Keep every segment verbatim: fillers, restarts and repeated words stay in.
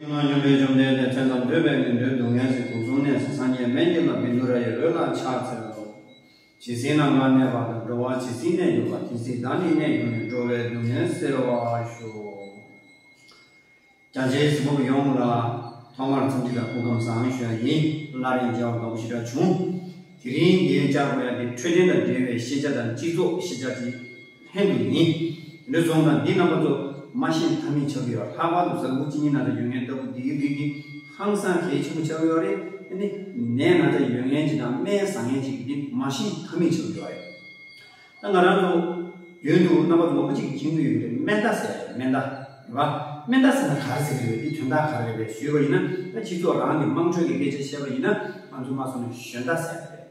ཀུན་ལ་སྙོམས་པའི་བཅོམ་ལྡན་འདས། མཚན་ཙམ་ཐོས་པས་ངན་འགྲོའི་སྡུག་བསྔལ་སེལ། དུག་གསུམ་ནད་སེལ་སངས་རྒྱས་སྨན་གྱི་བླ། བཻ་ཌཱུརྱ་ཡི་འོད་ལ་ཕྱག་འཚལ་ལོ། ཇི་སྲིད་ནམ་མཁའ་གནས་པ་དང་། འགྲོ་བ་ཇི་སྲིད་གནས་གྱུར་པ། དེ་སྲིད་བདག་ནི་གནས་གྱུར་ནས། འགྲོ་བའི་སྡུག་བསྔལ་སེལ་བར་ཤོག། རྒྱ་ཆེའི་གཟིགས་པ་ཡོངས་ལ་ཐོག་མར་འཚམས་འདྲི་དང་སྐུ་ཁམས་བཟང་ཞུ་ཡ་ཡིན། སླར་ཡང་མཇལ་བ་དགའ་པོ་ཞེ་དྲག་བྱུང་། དེ་རིང་འདིར་བཅར་དགོས་ཡ་དེ་འཕྲོད་བསྟེན་དང་འབྲེལ་བའི་ཤེས་བྱ་དང་སྤྱི་ཚོགས་ཤེས་བྱ་ཅིག་ལྷན་དུ་ཡིན། དེ་འདྲ་སོང་ཙང་འདི་རྣམ་པ་ཚོ་མ་ཤེས་ཐབས་མེད་ཆགས་ཀྱི་ཡོད། ལྷག་པར་དུ་ཟ་ཁུ་གཅིན་སྙི་ན་ཚ་ཡོད་མཁན་ལྟ་བུ་འདིའི་རིགས་འདི་ཧང་སང་གལ་ཆེན་པོ་ཆགས་ཀྱི་ཡོད་རེད། ཨ་ནི་ནད་ན་ཚ་ཡོད་མཁན་ཅིག་དང་སྨན་ཟ་མཁན་ཅིག་འདི་མ་ཤེས་ཐབས་མེད་ཆགས་ཀྱི་ཡོད་རེད། ད་ང་རང་ཚོ་རྒྱུན་དུ་རྣམ་པ་ཚོ་མང་པོ་ཅིག་གིས་མཁྱེན་གྱི་ཡོད་རེད། མེ་མདའ་ཟེར་ཡ་རེད། མེ་མདའ་རེད་པ། མེ་མདའ་ཟེར་ན་ག་རེ་ཟེར་གྱི་ཡོད། འདི་དོན་དག་ག་རེ་རེད་པས་ཞུས་པ་ཡིན་ན། ད་སྤྱི་ཚོགས་རང་གི་དམངས་ཁྲོད་ཀྱི་སྐད་ཆ་བཤད་པ་ཡིན་ན་ང་ཚོ་མ་སོང་ནས་ཞོན་མདའ་ཟེར་ཡ་རེད།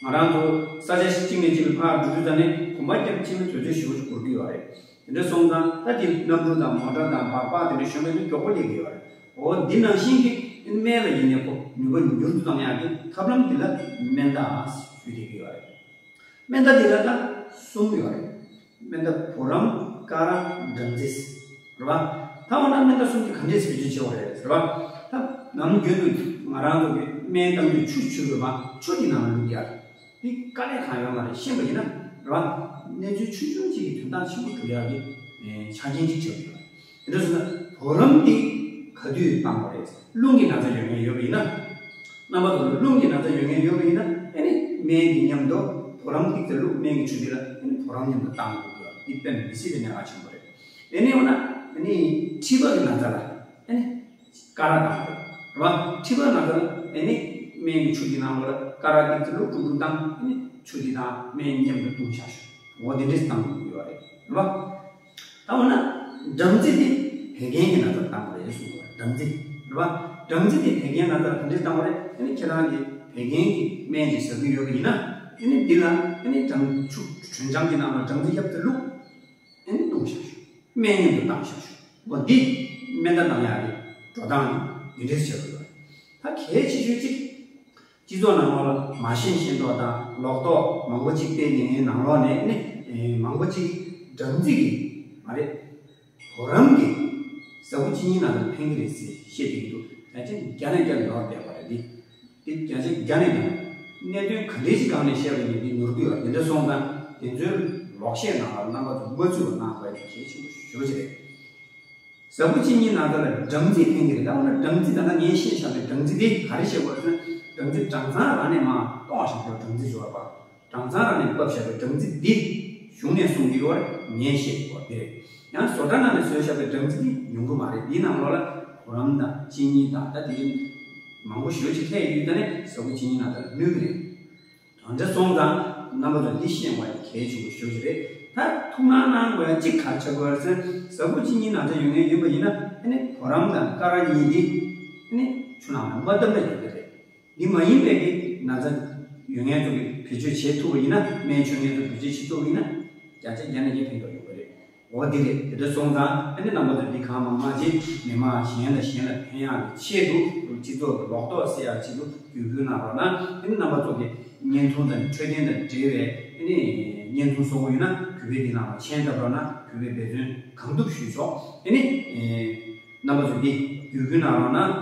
ང་རང་ཚོ་ས་ཆ་གཅིག་ནས་གཅིག་ལ་ཕར་འགྲོ་དུས་ཙ་ནས་གོམ་པ་རྒྱབ་ཕྱིན་ན་དུས་ཚོད་ཞེ་པོ་ཅིག་འགོར་གྱི་ཡོད་རེད། དེ་འདྲ་སོང་ཙང་ད་དེ་གནམ་གྲུ་དང་མོ་ཊ་དང་སྦག་སྦག་དེ་འདྲ་ཞོན་པ་ཡིན་ན་མགྱོགས་པོ་སླེབས་ཀྱི་ཡོད་རེད། འོ་འདི་ནང་བཞིན་གྱི་སྨན་ལ་ཡིན་ནའི་ཁོ་ནུས་པ་མྱུར་དུ་བཏང་ཡག་གི་ཐབས་ལམ་འདི་ལ་མེ་མདའ་ཞུས་བསྡད་ཀྱི་ཡོད་རེད། མེ་མདའ་འདི་ལ་ད་གསུམ་ཡོད་རེད། མེ་མདའ་བུ་རམ་ཀ་ར་སྦྲང་རྩི་རེད་པ། ད་འོ་ན་མེ་མདའ་གསུམ་གྱི་ག་འདྲས་བེད་སྤྱོད་བྱེད་དགོས་རེད་ཟེར་བ། ད་ནམ་རྒྱུན་དུ་ང་རང་ཚོ་གི་སྨན་བཏང་དུས་ཆུ་བྱུག་དགོས་པ། ཆུ་དེ་ནང་ལ་བླུགས་ཡག་རེད། འདི་དཀའ་ལས་གང་ཡོད་མ་རེད། ཤེས་པ་ཡིན་ན་རེད་པ། གནས་ཚུལ་ཆུང་ཆུང་ཅིག་གི་དོན་དག་ཆེན་པོ་སྒྲུབ་ཡག་གི་ཆ་རྐྱེན་ཅིག་ཆགས་ཀྱི་ཡོད་རེད། དེ་འདྲ་སོང་ན་བུ་རམ་འདི་ག་དུས་བཏང་དགོས་རེད། རླུང་གི་ན་ཚ་ཡོད་མཁན་ཡོད་པ་ཡིན་ན། རྣམ་པ་ཚོ་ལ་རླུང་གི་ན་ཚ་ཡོད་མཁན་ཡོད་པ་ཡིན་ན་ཨ་ནི་སྨན་གྱི་མཉམ་དུ་བུ་རམ་ཏིག་ཙམ་བླུགས། སྨན་གྱི་ཆུ་འདི་ལ་ཨ་ནི་བུ་རམ་མཉམ་དུ་བཏང་དགོས་ཀྱི་ཡོད། འདི་དཔེ་མི་སྲིད་པའི་གནད་འགག་ཆེན་པོ་རེད། ཨ་ནི་འོ་ན་ཨ་ནི་མཁྲིས་པ་གི་ན་ཚ་ལ་ཨ་ནི་ཀ་ར་བཏང་དགོས་རེད་པ། མཁྲིས་པ་ན་ཚ་ལ་ཨ་ནི་སྨན་གྱི་ཆུ་འདི་ནང་ལོགས་ལ་ཀ་ར་ཏིག་ཙམ་བླུགས། དཀྲུག་དཀྲུག་བཏང་། ཨ་ནི་ཆུ་འདི་དང་སྨན་མཉམ་དུ་བཏུང་བཞག་ཤོག་འོ་དེ་འདྲས་བཏང་དགོས་ཀྱི་ཡོད་རེད་པ། ད་འོ་ན་སྦྲང་རྩི་དེ་བད་ཀན་གྱི་ན་ཚ་བཏང་བ་རེད་གསུངས་པ། སྦྲང་རྩི་རེད་པ། སྦྲང་རྩི་དེ་བད་ཀན་ན་ཚ་ག་འདྲས་བཏང་བ་རེད། ཨ་ནི་ཁྱེད་རང་གིས་བད་ཀན་གྱི་སྨན་ཅིག་ཟ་གི་ཡོད་པ་ཡིན་ན་ཨ་ནི་འདི་ལ་ཨ་ནི་སྦྲང་ཆུ་དྲོན་ཆང་གི་ནང་ལ་སྦྲང་རྩི་ཡར་ཙམ་བླུགས། ཨ་ནི་བཏུང་བཞག་ཤོག་སྨན་མཉམ་དུ་བཏང་བཞག་ཤོག་འོ་འདི་སྨན་བརྡ་བཏང་ཡག་གི་འགྲོ་སྟངས་ནི་འདི་འདྲས་བྱེད་དགོས་ཡོད་རེད། ད་གལ་ཆེ་ཤོས་གཅིག་སྤྱི་ཚོགས་ནང་ལོགས་ལ་མ་ཤེས་ཤེས་མདོག་དང་ལོག་རྟོག་མང་པོ་ཅིག་སྤེལ་ནས་ནང་ལོགས་ནས་ནི་མང་པོ་ཅིག་སྦྲང་རྩི་གི་མ་རེད། བུ་རམ་གྱི་ཟ་ཁུ་གཅིན་སྙི་ན་ཚ་ལ་ཕན་གྱི་རེད་ཟེར་བཤད་བསྡད་ཀྱི་འདུག་བརྒྱ་ཆ་བརྒྱ་ནས་བརྒྱ་ནོར་བསྡད་པ་རེད། འདི་འདི་བརྒྱ་ཆ་བརྒྱ་ནས་བརྒྱ་གནད་དོན་ག་འདྲས་ཅིག་སྒང་ནས་བཤད་པ་ཡིན་འདི་ནོར་གྱི་ཡོད། དེ་འདྲ་སོང་ཙང་དེ་ཚོའི་ལོག་བཤད་ནང་ལ་རྣམ་པ་ཚོ་མ་ཚུད་པ་གནང་དགོས་ཡ་དེ་གལ་ཆེན་པོ་ཞེ་པོ་ཅིག་རེད། ཟ་ཁུ་གཅིན་སྙི་ན་ཚ་ལ་སྦྲང་རྩི་ཕན་གྱི་རེད། ད་འོ་ན་སྦྲང་རྩི་ད་ལྟ་ངས་བཤད་བཞག་པའི་སྦྲང་རྩི་དེ་ག་རེ་བཤད་དགོས་རེད་ཟེར་ན། སྦྲང་རྩི་སྦྲང་ཚང་རང་ནས་མར་གཏོར་བཞག་པའི་སྦྲང་རྩི་ཞོར་བ། སྦྲང་ཚང་རང་ནས་ཕབ་བཞག་པའི་སྦྲང་རྩི་འདི་གཞུང་ནས་གསུང་གི་ཡོད་རེད། ངས་བཤད་དགོས་འདི་རེད། ཡང་བཟོ་གྲྭ་ནང་ནས་བཟོས་བཞག་པའི་སྦྲང་རྩི་འདི་ཉུང་གི་མ་རེད། འདིའི་ནང་ལོགས་ལ་བུ་རམ་དང་གཅིན་སྙི་དང་ད་དེ་རིང་མང་པོ་ཞེ་པོ་ཅིག་ལྷག་ཡོད། ད་ནས་ཟ་ཁུ་གཅིན་སྙི་ན་ཚ་ལ་གནོད་ཀྱི་རེད། དོན་འདི་སོང་ཙང་རྣམ་པ་ཚོ་འདི་ཤེས་དགོས་ཡ་གལ་ཆེན་པོ་ཞེ་པོ་ཅིག་རེད། ད་ཐུགས་སྣང་གནང་དགོས་ཡ་གཅིག་ག་རེ་ཆགས་ཀྱི་ཡོད་རེད་ཟེར་ན། ཟ་ཁུ་གཅིན་སྙི་ན་ཚ་ཡོད་མཁན་ཡིན་པ་ཡིན་ན་ཨ་ནི་བུ་རམ་དང་ཀ་ར་གཉིས་འདི་ཨ་ནི་ཆུ་ནང་ལ་མ་བཏབ་ན་ཡོང་གི་རེད། འདི་མ་ཡིན་པའི་གི་ན་ཚ་ཡོད་མཁན་ཚོ་གིས་བེད་སྤྱོད་བྱེད་ཐུབ་པ་ཡིན་ན། སྨན་མཆོད་མཁན་ཚོ་བེད་སྤྱོད་བྱེད་ཐུབ་པ་ཡིན་ན་བརྒྱ་ཆ་བརྒྱ་ནས་བརྒྱ་ཕན་ཐོགས་ཡོང་གི་རེད། འོ་འདི་རེད། དེ་འདྲ་སོང་ཙང་ཨ་ནི་རྣམ་པ་ཚོ་འདི་གང་མང་མང་ཅིག་མི་མང་གཞན་དང་གཞན་ལ་ཕན་ཡག་གི་ཆེད་དུ་སྤྱི་ཚོགས་ཀྱི་ལོག་རྟོག་སེལ་ཡག་ཆེད་དུ་བརྒྱུད་སྐུལ་གནང་རོགས་གནང་། ཨ་ནི་རྣམ་པ་ཚོ་གི་བརྙན་ཐུང་དང་འཕྲོད་བསྟེན་དང་འབྲེལ་བའི་ཨ་ནི་བརྙན་ཐུང་བཟོ་དགོས་ཡོད་ན་གུས་པས་འདི་ནང་ལ་མཆན་བཏབ་རོགས་གནང་། གུས་པས་འབད་བརྩོན་གང་ཐུབ་ཞུས་ཆོག་ཨ་ནི་རྣམ་པ་ཚོ་འདི་བརྒྱུད་སྐུལ་གནང་རོགས་གནང་།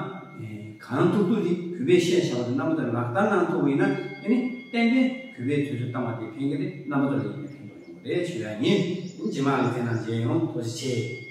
གང་ཐུབ་ཐུབ་ཅིག་གུས་པས་བཤད་བཞག་པ་དེ་རྣམ་པ་ཚོས་ལག་བསྟར་གནང་ཐུབ་པ་ཡིན་ན་ཨ་ནི་ཏན་ཏན་གུས་པས་དུས་ཚོད་བཏང་བ་དེ་ཕན་གྱི་རེད། རྣམ་པ་ཚོ་ལ་ཡིན་ནའི་ཕན་ཐོགས་ཡོང་གི་རེད་ཞུ་ཡ་ཡིན། རྗེས་མ་ལེ་ཚན་ནང་མཇལ་ཡོང་། ཐུགས་རྗེ་ཆེ།